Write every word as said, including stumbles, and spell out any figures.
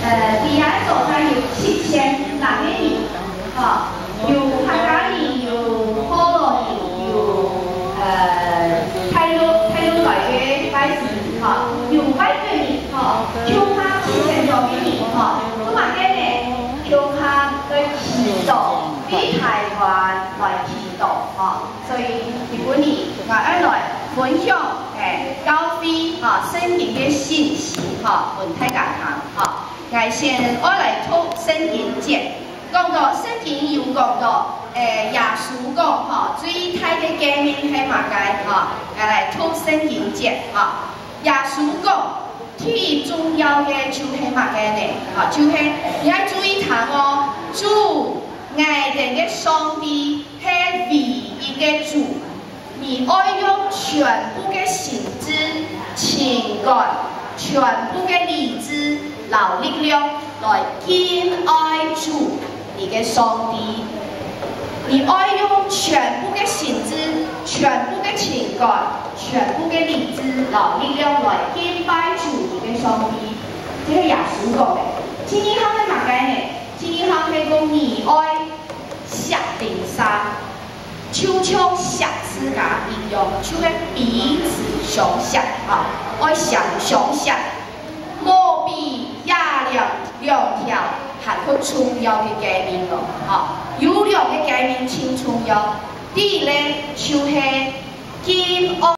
呃，這下所在有七千零个人，吼，有客家人，有福佬人，有，呃，大陸，大陸來个外籍人，吼，有外國人，吼，共下七千多个人，吼，做麼个呢？共下來祈禱，為台灣來祈禱，吼。所以今晡日𠊎愛來分享，誒，教會，吼，聖經个信息，吼，分大家聽，吼。 𠊎先愛來讀聖經節，講到聖經有講到，誒，耶穌講，吼，最大个誡命係麼个，吼？𠊎來讀聖經節，吼。耶穌講，最重要个就係麼个呢？吼，就係你愛注意聽哦，主，𠊎兜个上帝係唯一个主。 你愛用全部个心志、情感、全部个理智摎力量來敬愛主，你个上帝。你愛用全部个心志、全部个情感、全部个理智摎力量來敬拜主，你个上帝。這係耶穌講个。第二項係麼个呢？第二項係講你愛惜鄰舍。 就像惜自家一樣，就係彼此相惜啊，愛相，相惜。無比這兩，兩條還較重要个誡命哦，吼，有兩个誡命盡重要。第一呢，就係敬愛